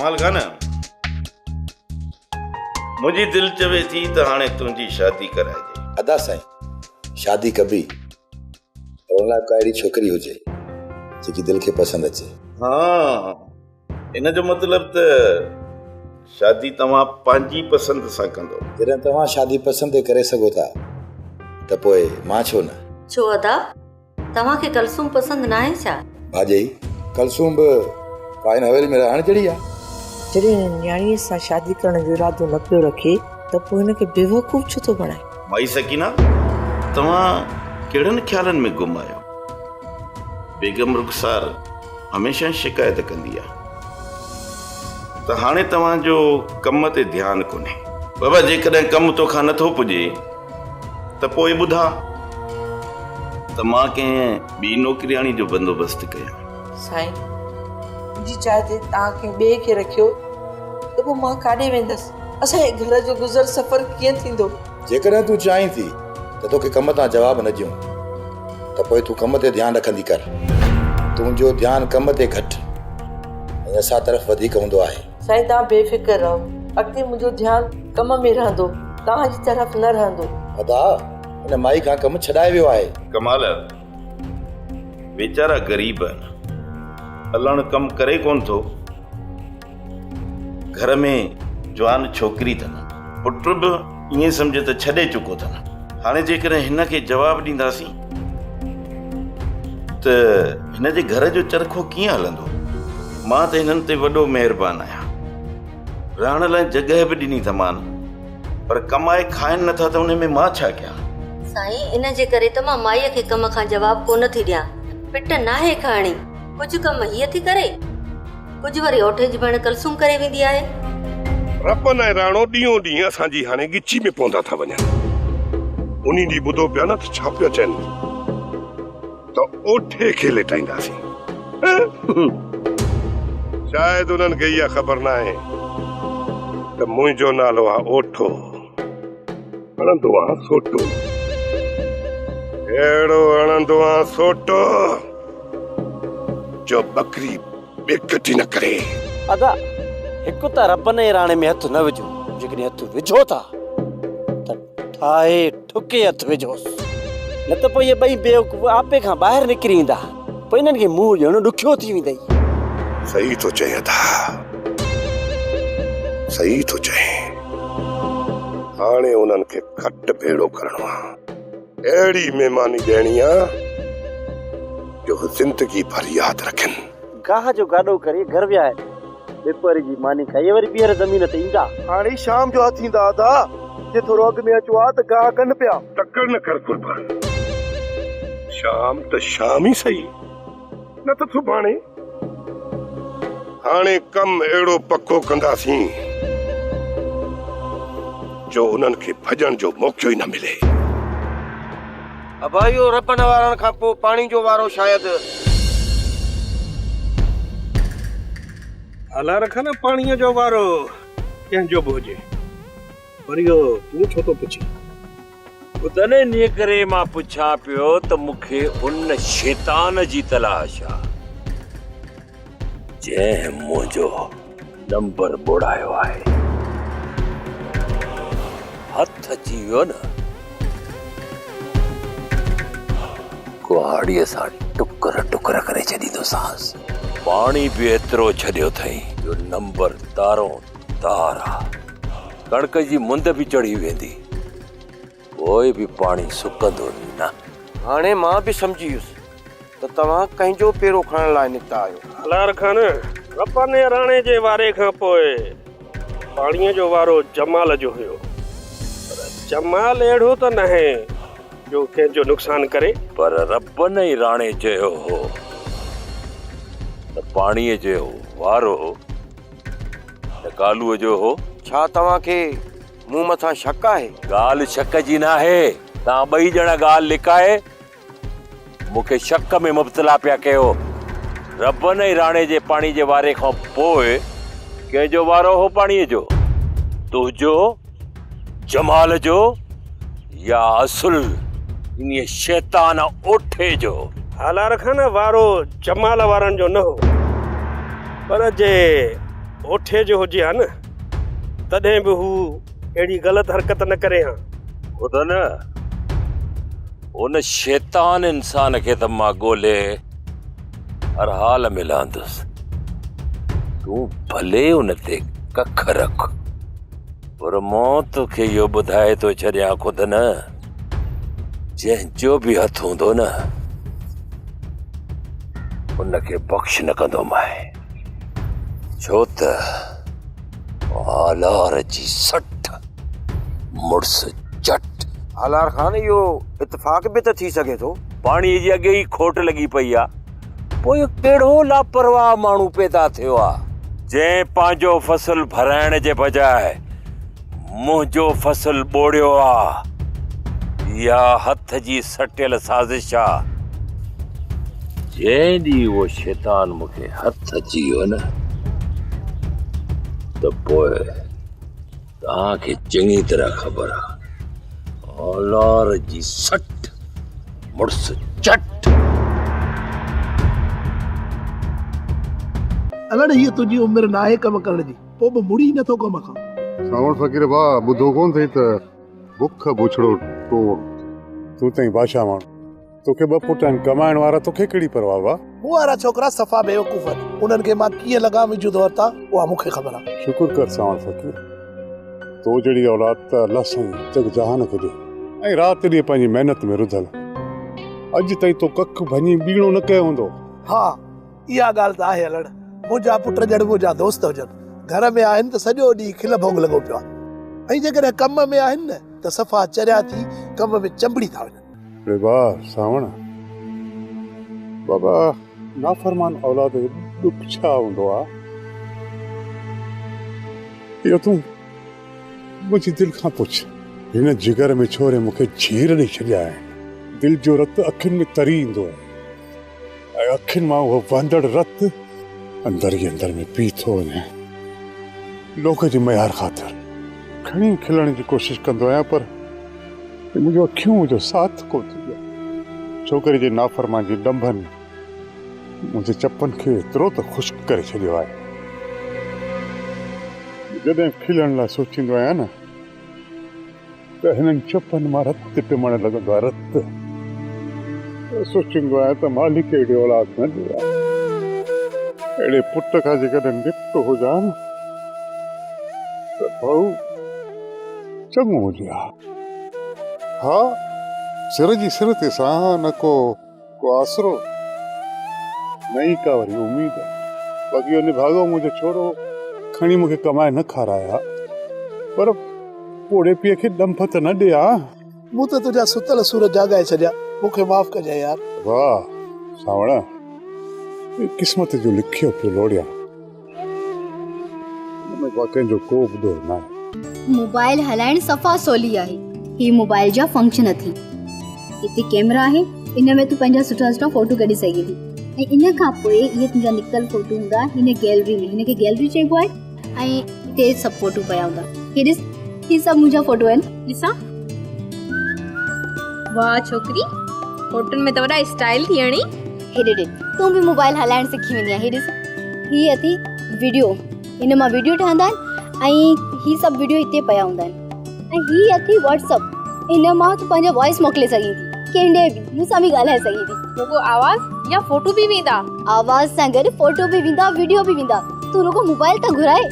جمال خان، منهنجي دل چوي ٿي ته هاڻي تنهنجي شادي ڪرائجي. ادا سائين، شادي ڪبي پر ان لاء به ڪا اهڙي ڇوڪري هجي، جيڪي دل کي پسند اچي. ها، ان جو مطلب ته شادي توهان پنهنجي پسند سان ڪندو. جڏهن توهان شادي پسند تي ڪري سگهو ٿا ته پوء مان ڇو نه؟ ڇو ادا، توهان کي ڪلثوم پسند ناهي ڇا؟ ڀاڄائي، ڪلثوم به ڪا هن حويلي ۾ رهڻ جهڙي آ؟ جڏهن هن نياڻيء سان شادي ڪرڻ جو ارادو نه پيو رکي ته پوء هن کي بيوقوف ڇو ٿو بڻائي؟ مائي سڪينه، توهان ڪهڙن خيالن ۾ گم آهيو؟ بيگم رخسار هميشه شڪايت ڪندي آ ته هاڻي توهان جو ڪم تي ڌيان ڪونهي. بابا، جيڪڏهن ڪم توکان نٿو پڄي ته پوء ٻڌاء ته مان ڪنهن ٻي نوڪرياڻي جو بندوبست ڪيان. سائين، منهنجي جاء تي توهان ڪنهن ٻئي کي رکيو ته پوء مان ڪاڏي ويندس؟ اسان جي گهر جو گذر سفر ڪيئن ٿيندو؟ جيڪڏهن تون چاهين ٿي ته توکي ڪم تان جواب نه ڏيون ته پوء تون ڪم تي ڌيان رکندي ڪر. تنهنجو ڌيان ڪم تي گهٽ ۽ اسان طرف وڌيڪ هوندو آهي. سائين توهان بي فڪر رهو، اڳتي منهنجو ڌيان ڪم ۾ رهندو، توهان جي طرف نه رهندو. ادا، ان مائي کان ڪم ڇڏائي ويو آهي. ڪمال، ويچارا غريب آهن، الڻ ڪم ڪري ڪونه ٿو. گهر ۾ جوان ڇوڪري اٿن، پٽ به ائين سمجهه ته ڇڏي چڪو اٿن. هاڻي جيڪڏهن هن کي جواب ڏينداسين ته هن جي گهر جو چرخو ڪيئن هلندو؟ مان ته هنن تي وڏو مهربان آهيان. رهڻ لاء جڳهه به ڏني اٿمان، پر ڪمائي کائن نٿا ته ان ۾ مان ڇا ڪيان؟ سائين، ان جي ڪري ته مان مائيء کي ڪم کان جواب ڪونه ٿي ڏيان. پٽ ناهي کڻڻي، ڪجهه ڪم هيء ٿي ڪري. ڪجهه وري اوٺي جي ڀيڻ ڪلثوم ڪري ويندي آهي. ربن ۽ راڻو ڏينهون ڏينهن اسان جي هاڻي ڳچي ۾ پوندا ٿا وڃن. انهي ڏينهن ٻڌو پيا نه ته ڇا پيا چين ته اوٺي کي ليٽائينداسين. شايد انهن کي اها خبر ناهي ته منهنجو نالو آ اوٺو. هڻندو آ سوٽو. اهڙو هڻندو آ سوٽو. جو ٻڪري ٻيڪٽ ئي نه ڪري. ادا هڪ ته ربن ۽ راڻي ۾ هٿ نه وجهو، جيڪڏهن هٿ وجهو ٿا ته ٺاهي ٺڪي هٿ وجهوس، نه ته پوء اهي ٻئي بيوقوف آپي کان ٻاهر نڪري ايندا، پوء انهن کي منهن ڏيڻ ڏکيو ٿي ويندئي. صحيح ٿو چئين ادا، صحيح ٿو چئين. هاڻي انهن کي کٽ ڀيڙو ڪرڻو آ. اهڙي مهماني ڏيڻي آ جو هو زندگي ڀر ياد رکن. گاهه جو گاڏو ڪري گهر ويا آهن. ٻپهري جي ماني کائي وري ٻيهر زمين تي ايندا. هاڻي شام جو هٿ ايندا ادا، جي ٿورو اڳ ۾ اچو ها ته گاهه ڪن پيا. تڪڙ نه ڪر قربان، شام ته شام ئي سهي، نه ته سڀاڻي. هاڻي ڪم اهڙو پڪو ڪنداسين جو انهن کي ڀڄڻ جو موقعو ئي نه ملي. ابا اهو ربن وارن کان پوء پاڻي جو وارو شايد. هالا رک نه پاڻيء جو وارو ڪنهن جو به هجي. پر اهو تون ڇو ٿو پڇين؟ ٻڌن انهيء ڪري مان پڇان پيو ته مون کي ان شيطان جي تلاش آ، جنهن منهنجو نمبر ٻوڙايو آهي. هٿ اچي ويو نه، ڪهاڙيء سان ٽڪر ٽڪر ڪري ڇڏيندوسانس. پاڻي به ايترو ڇڏيو اٿئي جو نمبر تارون تار آ. ڪڻڪ جي مند به چڙهي ويندي، پوء به پاڻي سڪندو نه. هاڻي مان به سمجهي ويس ته توهان ڪنهن جو پيرو کڻڻ لاء نڪتا آهيو. هالار خان، رباني راڻي جي واري کان پوء پاڻيء جو وارو جمال جو هيو، پر جمال اهڙو ته ناهي جو ڪنهن جو نقصان ڪري. پر رباني راڻي چيو هو ته پاڻيء جو وارو ته ڪالوء جو هو. ڇا توهان کي مون مٿان شڪ آهي؟ ڳالهه شڪ جي ناهي. توهان ٻئي ڄڻا ڳالهه لڪائي مون کي شڪ ۾ مبتلا پيا ڪيو. ربن ۽ راڻي جي پاڻي جي واري کان پوء ڪنهن جو وارو هو پاڻيء جو؟ تنهنجو، جمال جو يا اصل انهيء شيطان اوٺي جو؟ هالار خان، وارو جمال وارن جو نه هو، پر جي اوٺي جو هجي ها نه تڏهن به هو اهڙي غلط حرڪت نه ڪري ها. خدا نه ان شيطان انسان کي ته مان ڳولي هر حال ۾ لهندس. تون ڀلي ان تي ڪک رک پر مان توکي اهو ٻڌائي ٿو ڇڏيان خود نه جنهن جو به هٿ هوندو نه ان کي بخش نه ڪندومانء ڇو ته هالار جي سٺ مڙس چٽ. هالار خان اهو اتفاق به ته ٿي سگهي ٿو. پاڻي جي اڳي ئي کوٽ لڳي پئي آ، پوء اهو ڪهڙو لاپرواهه ماڻهو پيدا ٿيو آ، جنهن پنهنجو فصل ڀرائڻ جي بجاء منهنجو فصل ٻوڙيو آ. اها هٿ جي سٽيل سازش آ. جنهن ڏينهن اهو شيطان مون کي هٿ اچي ويو نه ته پوء توهان کي چڱي طرح خبر آ. اولار جي سٽ مڙس چٽ. الڙ هيء تنهنجي عمر ناهي ڪم ڪرڻ جي. پوء به مڙي نٿو ڪم کان. سانوڻ فقير ڀاء ٻڌو ڪونه اٿئي ته بک بڇڙو ٽوڙ. تون ته آهين بادشاهه ماڻهو. توکي ٻه پٽ آهن ڪمائڻ وارا توکي ڪهڙي پرواهه ڀاء. مون وارا ڇوڪرا صفا بيوقوف آهن. انهن کي مان ڪيئن لغام وجهون ٿو ورتان اها مون کي خبر آهي. شڪر ڪر سانوڻ فقير تو جهڙي اولاد ته الله سائين جڳ جهان کي ڏي. ۽ رات ڏينهن پنهنجي محنت ۾ رڌل. اڄ تائين تو ڪک ڀڃي ٻيڻو نه ڪيو هوندو. ها اها ڳالهه ته آهي الڙ، منهنجا پٽ ڄڻ منهنجا دوست هجن. گهر ۾ آهن ته سڄو ڏينهن کل ڀوڳ لڳو پيو آهي ۽ جيڪڏهن ڪم ۾ آهن نه ته صفا چريا ٿي ڪم ۾ چنبڙي ٿا وڃن. اڙي واهه سانوڻ بابا نافرمان اولاد جو ڏک ڇا هوندو آ اهو تون منهنجي دل کان پڇ. هن جگر ۾ ڇوري مون کي جهير ڏئي ڇڏيا آهن. دل جو رت اکين ۾ تري ايندو آهي. ۽ اکين مان اهو وهندڙ رت اندر ئي اندر ۾ پي ٿو وڃي. لوڪ جي ميار خاطر گهڻي کلڻ جي ڪوشش ڪندو آهيان پر منهنجون اکيون منهنجو ساٿ ڪونه ٿيون ڏين. ڇوڪري جي نافرمان جي ڏنڀن منهنجي چپن کي ايترو ته خشڪ ڪري ڇڏيو آهي جو جڏهن کلڻ لاء سوچيندو آهيان نه ته هنن چپن مان رت ٽمڻ لڳندو آهي، رت. سوچيندو آهيان ته مالڪ اهڙي اولاد نه ڏي ها. اهڙي پٽ کان جيڪڏهن نپٽو هجان ها ته ڀئو چڱو هجي ها. ها، سر جي سر تي ساهه نه ڪو ڪو آسرو، نه ئي ڪا وري اميد. باقي اهو نڀاڳو منهنجو ڇورو کڻي مون کي ڪمائي نه کارائي ها، پر پوڙهي پيء کي ڏنڀ ته نه ڏي ها. مون ته تنهنجا ستل سور جاڳائي ڇڏيا، مون کي معاف ڪجانء يار. واهه سانوڻ، اهو قسمت جو لکيو پيو لوڙيان. ان ۾ ڪنهن جو ڪو به ڏوهه ناهي. موبائل هلائڻ صفا سولي آهي. هي موبائل جا فنڪشن اٿئي. هتي ڪيمرا آهي ان ۾ تون پنهنجا سٺا سٺا فوٽو ڪڍي سگهين ٿي ۽ ان کان پوء اهي تنهنجا نڪتل فوٽو هوندا هن گيلري ۾ هن کي گيلري چئبو آهي ۽ هتي سڀ فوٽو پيا هوندا. هي ڏس هي سڀ منهنجا فوٽو آهن. ڏسان. واهه ڇوڪري فوٽن ۾ ته وڏا اسٽائل ٿي هڻي. هيڏي ڏي تون به موبائل هلائڻ سکي ويندي آهين. هي ڏس هي اٿي وڊيو هن مان وڊيو ٺهندا آهن ۽ هي سڀ وڊيو هتي پيا هوندا آهن ۽ هي اٿي واٽس اپ هن مان تون پنهنجا وائس موڪلي سگهين ٿي ڪنهن ڏي به مون سان به ڳالهائي سگهين ٿي. رڳو آواز يا فوٽو به ويندا؟ آواز سان گڏ فوٽو به ويندا وڊيو به ويندا تون رڳو موبائل ته گهرائي.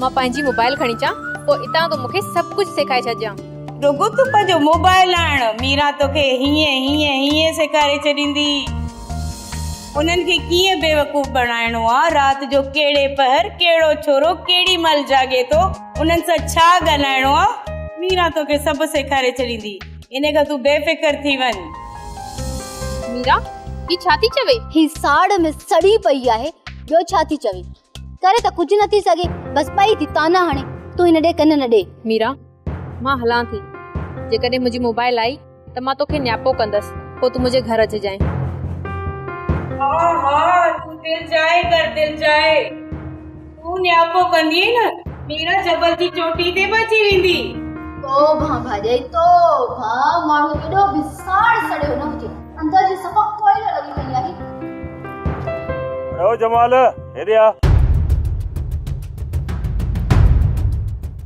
مان پنهنجي موبائل کڻي اچان پوء اتان تون مون کي سڀ ڪجهه سيکاري ڇڏجان. رڳو تون پنهنجو موبائل آڻ، ميران توکي هيئن هيئن هيئن سيکاري ڇڏيندي. انهن کي ڪيئن بيوقوف بڻائڻو آ، رات جو ڪهڙي پهر ڪهڙو ڇورو ڪهڙي مهل جاڳي ٿو، انهن سان ڇا ڳالهائڻو آ، ميران توکي سڀ سيکاري ڇڏيندي، انهي کان تون بي فڪر ٿي وڃ. ميران، هي ڇا ٿي چوي؟ هي ساڙ ۾ سڙي پئي آهي، ٻيو ڇا ٿي چوي؟ ڪري ته ڪجهه نه ٿي سگهي، بس پئي ٿي طعنا هڻي، تون هن ڏي ڪن نه ڏي. ميران، مان هلان ٿي. جيڪڏهن منهنجي موبائل آئي ته مان توکي نياپو ڪندس، پوء تون منهنجي گهر اچجانء. ها ها تون دلجاء ڪر دلجاء. تون نياپو ڪندينء نه، ميرا جبل جي چوٽي تي به اچي ويندي. توبهه ڀاڄائي توبهه، ماڻهو ايڏو به ساڙ سڙيو نه هجي، اندر جي صفا ڪوئلو لڳي پئي آهي. اڙي او جمال، هيڏي آ.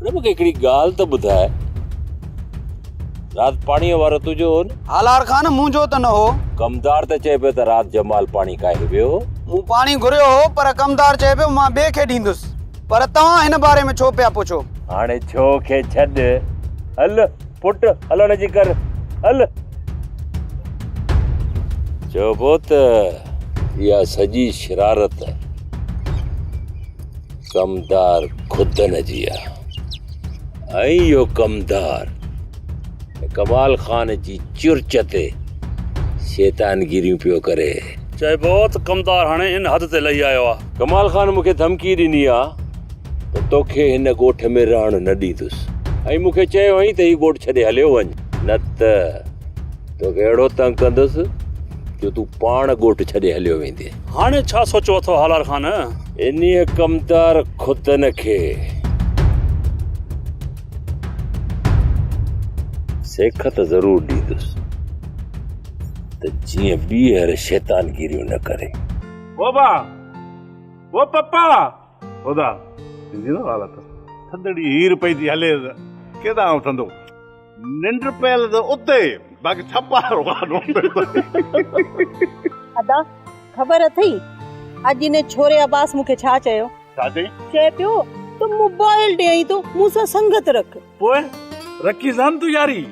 پر مون کي هڪڙي ڳالهه ته ٻڌاء، رات پاڻيء وارو تنهنجو هو نه؟ هالار خان، منهنجو ته نه هو. ڪمدار ته چئي پيو ته رات جمال پاڻي ڪاهي ويو هو. مون پاڻي گهريو هو پر ڪمدار چئي پيو مان ٻئي کي ڏيندس. پر توهان هن باري ۾ ڇو پيا پڇو؟ هاڻي ڇو کي ڇڏ. هل پٽ هلڻ جي ڪر. هل. چئبو ته اها سڄي شرارت ڪمدار خدن جي آ ۽ اهو ڪمدار ڪمال خان جي چرچ تي شيطانگيريون پيو ڪري. چئبو ته ڪمدار هاڻي ان حد تي لهي آيو آ. ڪمال خان مون کي ڌمڪي ڏني آ ته توکي هن ڳوٺ ۾ رهڻ نه ڏيندس ۽ مون کي چيو هئائين ته هي ڳوٺ ڇڏي هليو وڃ نه ته توکي اهڙو تنگ ڪندس جو تون پاڻ ڳوٺ ڇڏي هليو ويندين. هاڻي ڇا سوچيو اٿو هالار خان؟ انهيء ڪمدار خدن کي سيکت ضرور ڏيندس ته جيئن ٻيهر شيطانگيريون نه ڪري. بابا! او پپا! خدا ٿيندي نه حالت. ٿڌڙي هير پئي ٿي هلي ته ڪيڏانهن اٿندو. ننڊ پيل ته اتي باقي ڇپارو ڪانه ادا خبر اٿئي اڄ ان ڇوري عباس مون کي ڇا چيو؟ ڇا چئي؟ چئي پيو ته موبائل ڏيئين ٿو مون سان سنگت رک. پوء رکيس ها نه تون ياري.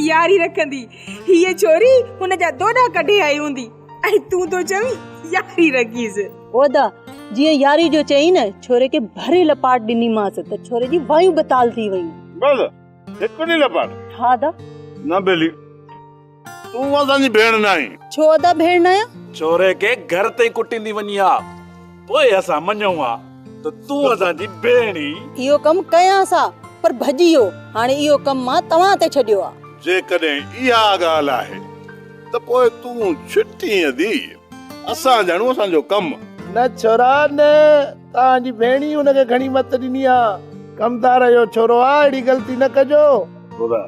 ياري رکندي هيء ڇوري هن جا دوڏا ڪڍي آئي هوندي ۽ تون ٿو چوين ياري رکيس. او ادا جيئن ياري جو چئين نه ڇوري کي ڀري لپاٽ ڏنيمانس ته ڇوري جي وايون بتال ٿي ويون. بس هڪ ڏينهن لپاٽ. ها ادا. نه ٻيلي تون اسان جي ڀيڻ نه آهين. ڇو ادا ڀيڻ نه آهيان؟ ڇوري کي گهر تائين ڪٽيندي وڃين ها پوء اسان مڃون ها ته تون اسان جي ڀيڻ ئي. اهو ڪم ڪيانس ها پر ڀڄي ويو. هاڻي اهو ڪم مان توهان تي ڇڏيو آ. جيڪڏهن اها ڳالهه آهي ته پوء تون ڇٽين ٿي. اسان ڄاڻون اسان جو ڪم. نه ڇورا نه، توهان جي ڀيڻ ئي هن کي گهڻي مت ڏني آ. ڪمدار جو ڇورو آ، اهڙي غلطي نه ڪجو. خدا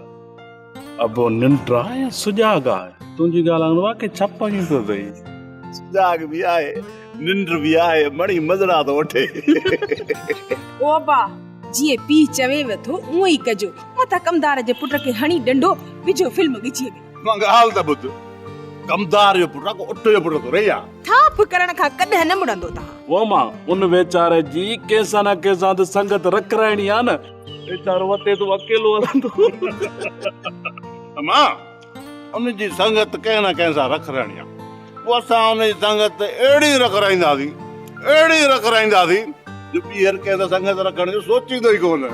ابو ننڊ آ يا سجاڳ آ؟ تنهنجي ڳالهه آڻو آ ڪي ڇپ هنيون ٿو اٿئي. سجاڳ به آهي، ننڊ به آهي، مڙئي مزڙا ٿو وٺي. او ابا، جيئن پيء چويو ٿو اونئن ئي ڪجو، متان ڪمدار جي پٽ کي هڻي ڏنڊو وجهو فلم ڳچيء ۾. مان ڳالهه ته ٻڌ، ڪمدار جو پٽ آ ڪو اٺ جو پٽ ٿورئي آ. ٿاڦ ڪرڻ کان ڪڏهن نه مڙندو توهان. او امان، ان ويچاري جي ڪنهن سان نه ڪنهن سان ته سنگت رکرائڻي آ نه. ويچارو وتي ٿو اڪيلو هلندو. امان، ان جي سنگت ڪنهن نه ڪنهن سان رکرائڻي آ. پوء اسان ان جي سنگت اهڙي رکرائينداسين، اهڙي رکرائينداسين جو ٻيهر ڪنهن سان سنگت رکڻ جو سوچيندو ئي ڪونه.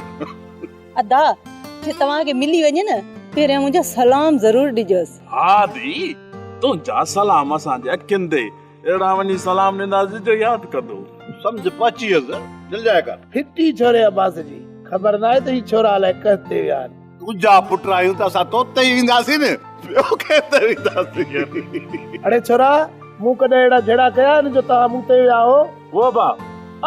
ادا، جي توهان کي ملي وڃي نه، پهريان منهنجا سلام ضرور ڏجوس. ها ڌي، تنهنجا سلام اسان جي اکين تي. اهڙا وڃي سلام ڏينداسين جو ياد ڪندو. سمجهه پهچي ويس، جلدي ڪر. ڦٽي ڇوري عباس جي، خبر ناهي ته هي ڇورا الائي ڪنهن تي ويا آهن. تنهنجا پٽ آهيون ته اسان تو تي ئي وينداسين نه، ٻيو ڪنهن تي وينداسين. اڙي ڇورا، مون ڪڏهن اهڙا جهيڙا ڪيا آهن جو توهان مون تي ويا هو. هو ابا،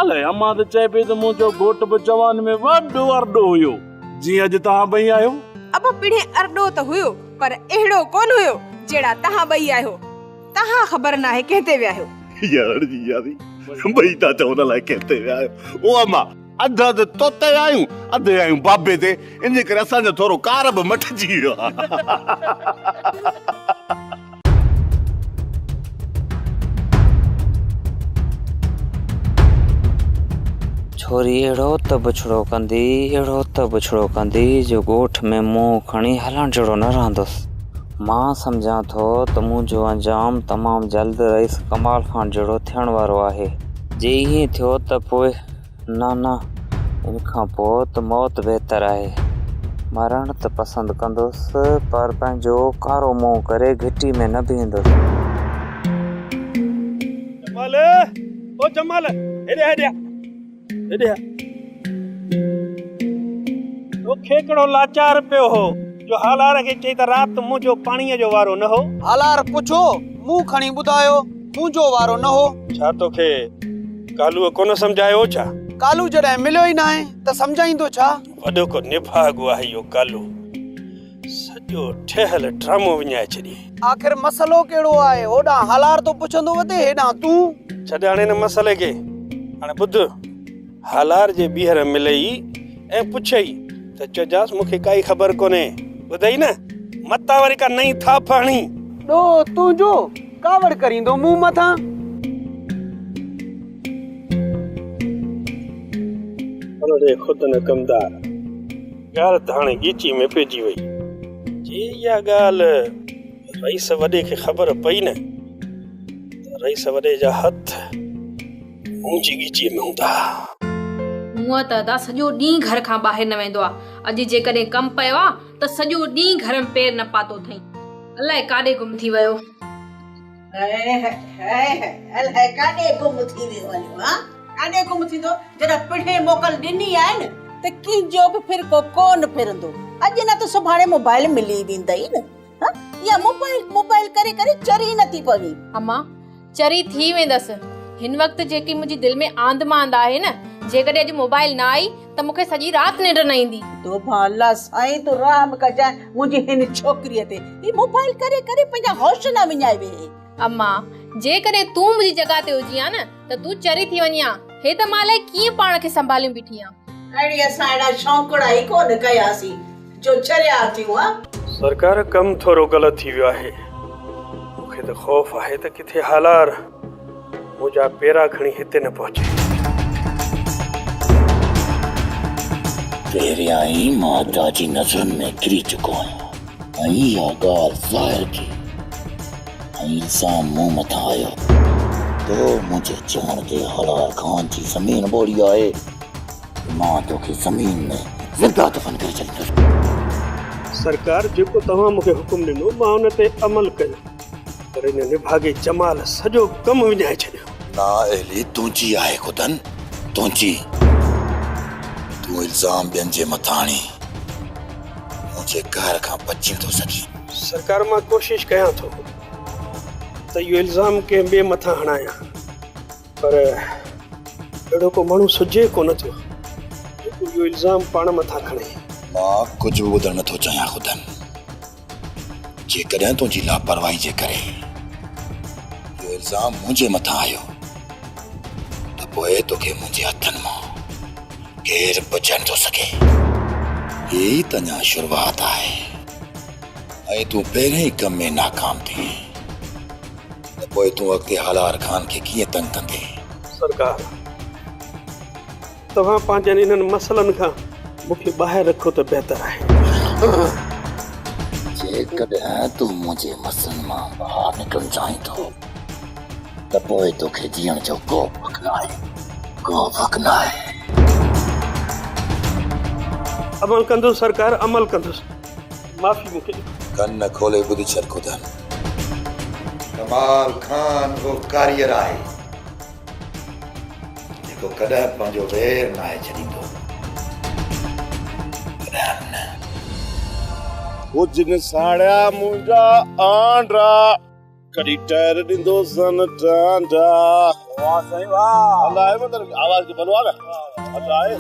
الائي امان ته چئي پئي ته منهنجو گهوٽ به جواني ۾ وڏو ارڏو هيو، جيئن اڄ توهان ٻئي آهيو. ابا پڻهين ارڏو ته هيو، پر اهڙو ڪونه هيو، جهڙا توهان ٻئي آهيو. توهان خبر ناهي ڪنهن تي ويا آهيو. يار جي ياري ٻئي ٿا چون الائي ڪنهن تي ويا آهيو. او اما اڌ اڌ تو تي ويا آهيون اڌ ويا آهيون بابي تي ان جي ڪري اسان جو ٿورو ڪار به مٽجي ويو آهي. ڇوري اهڙو ته بڇڙو ڪندي، اهڙو ته بڇڙو ڪندي جو ڳوٺ ۾ منهن کڻي هلڻ جهڙو نه رهندس. مان سمجهان ٿو ته منهنجو انجام تمام جلد رئيس ڪمال خان جهڙو ٿيڻ وارو آهي. جي ائين ٿيو ته پوء نه نه ان کان پوء ته موت بهتر آهي. مرڻ ته پسند ڪندس پر پنهنجو ڪارو منهن ڪري گهٽي ۾ نه بيهندس. جمال او جمال هيڏي آ هيڏي آ هيڏي آ. توکي ڪهڙو لاچار پيو هو جو هالار کي چئي ته رات منهنجو پاڻيء جو وارو نه هو. هالار پڇيو، مون کڻي ٻڌايو، منهنجو وارو نه هو. ڇا توکي ڪالوء ڪونه سمجهايو هو ڇا؟ ڪالو جڏهن مليو ئي ناهي ته سمجهائيندو ڇا؟ وڏو ڪو نڀاڳو آهي اهو ڪالو. سڄو ٺهيل ڊرامو وڃائي ڇڏيائين. آخر مسئلو ڪهڙو آهي؟ هوڏانهن هالار ٿو پڇندو وتي، هيڏانهن تون. ڇڏ هاڻي ان مسئلي کي. هاڻي ٻڌ، هالار جي ٻيهر ملئي ۽ پڇئي ته چئجانس مون کي ڪائي خبر ڪونهي. ٻڌئي نه؟ متان وري ڪا نئين ٿاڦ هڻي. ڏوهه تنهنجو، ڪاوڙ ڪريندو مون مٿان. اڙي خود نه ڪمدار، ڳالهه ته هاڻي ڳيچي ۾ پئجي وئي. جي اها ڳالهه رئيس وڏي کي خبر پئي نه ته رئيس وڏي جا هٿ منهنجي ڳچيء ۾ هوندا. هونء ته ادا سڄو ڏينهن گهر کان ٻاهر نه ويندو آ. اڄ جيڪڏهن ڪم پيو آ ته سڄو ڏينهن گهر ۾ پير نه پاتو اٿئين. الائي ڪاڏي گم ٿي ويو. هئي هئي هئي الائي ڪاڏي گم ٿي ويو هليو ها. ڪاڏي گم ٿيندو جڏهن پڻهين موڪل ڏني آهي نه ته ڪنهن جو به ڦرڪو ڪونه ڦرندو. اڄ نه ته سڀاڻي موبائل ملي ويندئي نه. ها اها موبائل موبائل ڪري ڪري چري نه ٿي پوين. امان چري ٿي ويندس. هن وقت جيڪي منهنجي دل ۾ آنڌ مانڌ آهي نه، جيڪڏهن اڄ موبائل نه آئي ته مون کي سڄي رات ننڊ نه ايندي. توبه الله سائين تون رحم ڪجانء منهنجي هن ڇوڪريء تي. هي موبائل ڪري ڪري پنهنجا هوش نه وڃائي ويهي. امان جيڪڏهن تون منهنجي جڳهه تي هجين ها نه ته تون چري ٿي وڃين ها. هي ته مان الائي ڪيئن پاڻ کي سنڀاليون بيٺي آن. اڙي اسان اهڙا شوقڙا ئي ڪونه ڪياسين جو چريا ٿيون ها. سرڪار ڪم ٿورو غلط ٿي ويو آهي. مون کي ته خوف آهي ته ڪٿي هالار منهنجا پيرا کڻي هتي نه پهچي. پهريان ئي مان ادا جي نظرن ۾ ڪري چڪو آهيان ۽ اها ڳالهه ظاهر ٿي ۽ الزام مون مٿان آيو. تو منهنجي چوڻ تي هالار خان جي زمين ٻوڙي آهي. مان توکي زمين ۾ زنده دفن ڪري ڇڏيندس. سرڪار جيڪو توهان مون کي حڪم ڏنو مان ان تي عمل ڪيو پر ان نڀاڳي جمال سڄو ڪم وڃائي ڇڏيو. نااهلي تنهنجي آهي خدن تنهنجي. تون الزام ٻين جي مٿان هڻي منهنجي قهر کان بچي نٿو سگهين. سرڪار مان ڪوشش ڪيان ٿو ته اهو الزام ڪنهن ٻئي مٿان هڻايان. پر اهڙو ڪو ماڻهو سجهي ڪونه ٿو جيڪو اهو الزام پاڻ مٿان کڻي. مان ڪجهه به ٻڌڻ نٿو چاهيان خدن. جيڪڏهن تنهنجي لاپرواهي جي ڪري اهو الزام منهنجي مٿان آيو ته پوء توکي منهنجي هٿن مان ڪير بچائي نٿو سگهي. هي ته اڃا شروعات آهي ۽ تون پهرين ئي ڪم ۾ ناڪام ٿئين. ته پوء تون اڳتي هالار خان کي ڪيئن تنگ ڪندين؟ سرڪار، توهان پنهنجن انهن مسئلن کان مون کي ٻاهر رکو ته بهتر آهي. جيڪڏهن تون منهنجي مسئلن مان ٻاهر نڪرڻ چاهين ٿو ته پوء توکي جيئڻ جو ڪو به حق ناهي، ڪو به حق ناهي. عمل ڪندس سرڪار، عمل ڪندس. معافي مون کي ڏيو. ڪن کولي ٻڌ ڇڏ خدن. ڪمال خان اهو ڪاريگر آهي، جيڪو ڪڏهن به پنهنجو وير ناهي ڇڏيندو، ڪڏهن به نه. ڪجهه نه ساڙيا منهنجا آنڊا، ڪڏهن ٽائر ڏيندو سن ٽانڊا. واه سائين واه. الله آهي مطلب آواز کي ڀلو آ نه الله آهي.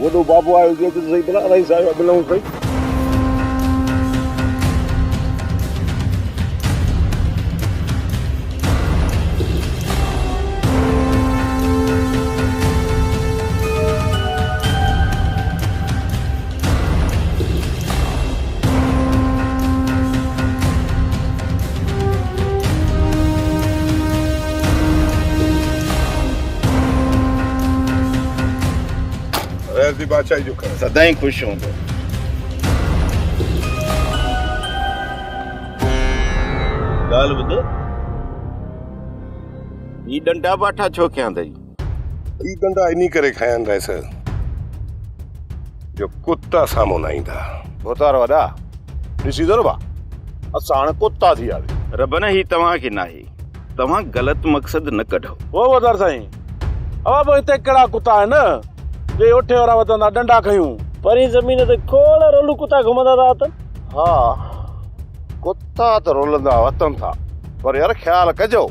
وڏو بابو آيو هجي اچ ته سهي ڀلا رئيس آيو آهي ملون سهي. رئيس جي بادشاهي جو خير. سدائين خوش هوندو. ڳالهه ٻڌ، هي ڏنڊا باٺا ڇو کنيا اٿئي؟ هي ڏنڊا انهي ڪري کنيا آهن رئيس جو ڪتا سامهون نه ايندا. ڀوتار وڏا، ڏسي ٿو نه ڀا، اسان هاڻي ڪتا ٿي وياسين. ربن هي توهان کي ناهي، توهان غلط مقصد نه ڪڍو. او ڀوتار سائين، اوهان به هتي ڪهڙا ڪتا آهن؟ جي اوٺي وارا وتندا ڏنڊا کنيون. پرين زمين تي کوڙ رولو ڪتا گهمندا ٿا وتن. ها ڪتا ته رولندا وتن ٿا پر يار خيال ڪجو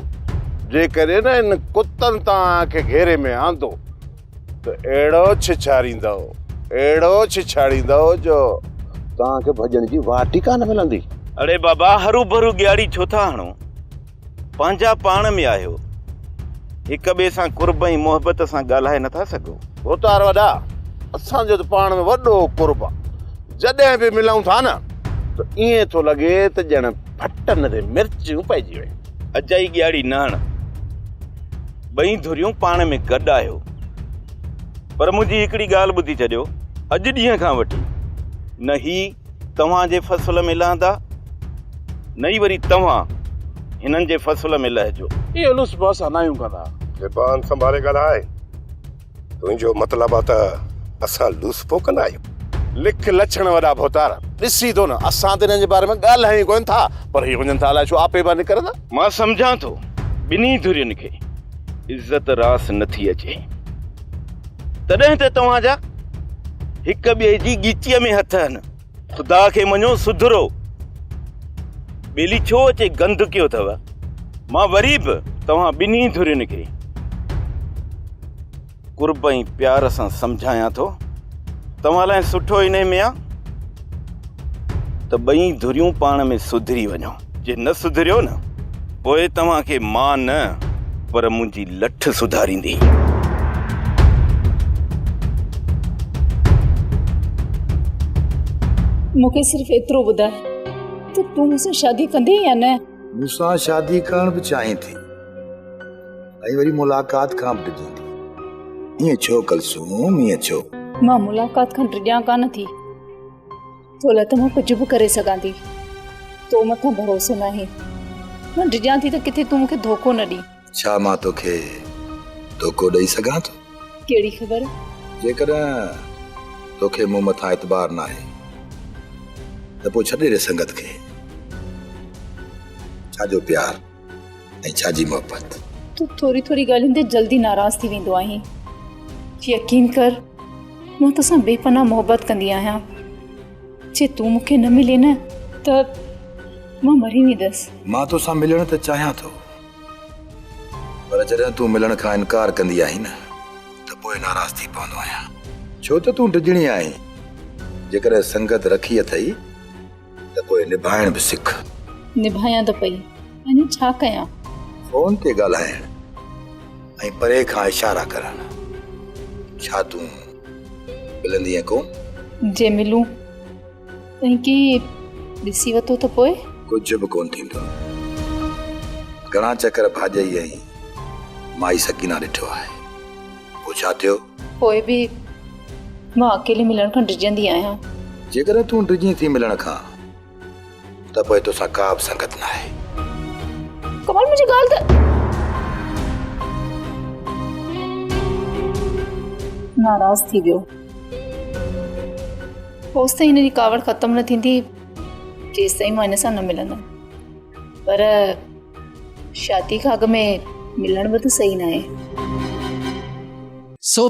جيڪڏهن نه ان ڪتن توهان کي گهيري ۾ آندو ته اهڙو ڇڇاريندؤ اهڙو ڇڇاڙيندؤ جو توهان کي ڀڄڻ جي واٽ ئي ڪانه ملندي. اڙي بابا هروڀرو ڳياڙي ڇو ٿا هڻو؟ پنهنجا پاڻ ۾ آهيو، هڪ ٻئي سان قرب ۽ محبت سان ڳالهائي نٿا سگهو. ڀوتار وڏا، اسان جو ته پاڻ ۾ وڏو قرب آ. جڏهن به ملون ٿا نه ته ائين ٿو لڳي ته ڄڻ ڦٽن تي مرچون پئجي ويون. اجائي ڳياڙي نه هڻ. ٻئي ڌريون پاڻ ۾ گڏ آهيو. پر منهنجي هڪڙي ڳالهه ٻڌي ڇڏيو، اڄ ڏينهن کان وٺي نه هي توهان جي فصل ۾ لهندا نه ئي وري توهان هنن جي فصل ۾ لهجو. اهي لوس به اسان ناهيون ڪندا. زبان سنڀالي ڳالهاء. تنهنجو مطلب آ ته اسان لوس پو ڪندا آهيون. لک لڇڻ وڏا ڀوتار. ڏسين ٿو نه اسان ته انهن جي باري ۾ ڳالهايون ئي ڪونه ٿا پر هي وڃن ٿا الائي ڇو آپي مان نڪرندا. مان سمجهان ٿو ٻنهي ڌرين کي عزت راس نٿي اچي. تڏهن ته توهان جا هڪ ٻئي جي ڳچيء ۾ هٿ آهن. خدا کي مڃو سڌرو. ٻيلي ڇو اچي گند ڪيو اٿو. مان وري به توهان ٻنهي ڌرين کي قرب ۽ پيار سان سمجهايان ٿو. توهان لاء سٺو انهي ۾ آ ته ٻئي ڌريون پاڻ ۾ سڌري وڃو. جي نه سڌريو نه پوء توهان کي مان نه پر منهنجي لٺ سڌاريندي. مون کي صرف ايترو ٻڌاء ته تون مون سان شادي ڪندين يا نه؟ مون سان شادي ڪرڻ به چاهين ٿي ۽ وري ملاقات کان به ڊڄين ٿي. ائين ڇو ڪلثوم، ائين ڇو؟ مان ملاقات کان ڊڄان ڪانه ٿي. تو لاء ته مان ڪجهه به ڪري سگهان ٿي. تو مٿان ڀروسو ناهي. مان ڊڄان ٿي ته ڪٿي تون مون کي ڌوڪو نه ڏين. ڇا مان توکي ڌوڪو ڏئي سگهان ٿو؟ ڪهڙي خبر؟ جيڪڏهن توکي مون مٿان اعتبار ناهي ته پوء ڇڏي ڏي سنگت کي. ڇا جو پيار ۽ ڇا جي محبت؟ تون ٿوري ٿوري ڳالهين تي جلدي ناراض ٿي ويندو آهين. يقين ڪر مان توسان بي پناهه محبت ڪندي آهيان. جي تون مون کي نه ملين نه ته مان مري ويندس. مان توسان ملڻ ته چاهيان ٿو پر جڏهن تون ملڻ کان انڪار ڪندي آهين نه ته پوء ناراض ٿي پوندو آهيان. ڇو ته تون ڊڄڻي آهين. جيڪڏهن سنگت رکي اٿئي ته پوء نڀائڻ به سک. نڀايان ته پئي، اڃا ڇا ڪيان؟ فون تي ڳالهائڻ ۽ پري کان اشارا ڪرڻ. ڇا تون ملندينء ڪونه؟ جي ملون ۽ ڪنهن ڏسي ورتو ته پوء؟ ڪجهه به ڪونه ٿيندو. گهڻا چڪر ڀاڄائي ۽ مائي سڪينا ڏٺو آهي. پوء ڇا ٿيو؟ پوء به مان اڪيلي ملڻ کان ڊڄندي آهيان. جيڪڏهن تون ڊڄين ٿي ملڻ کان ته پوء توسان ڪا به سنگت ناهي. ڪمال منهنجي ڳالهه ته. ناراض ٿي ويو. اوستائين هن جي ڪاوڙ ختم نه ٿيندي جيستائين مان هن سان نه ملندم. پر شادي کان اڳ ۾ ملڻ به ته صحيح ناهي. سو.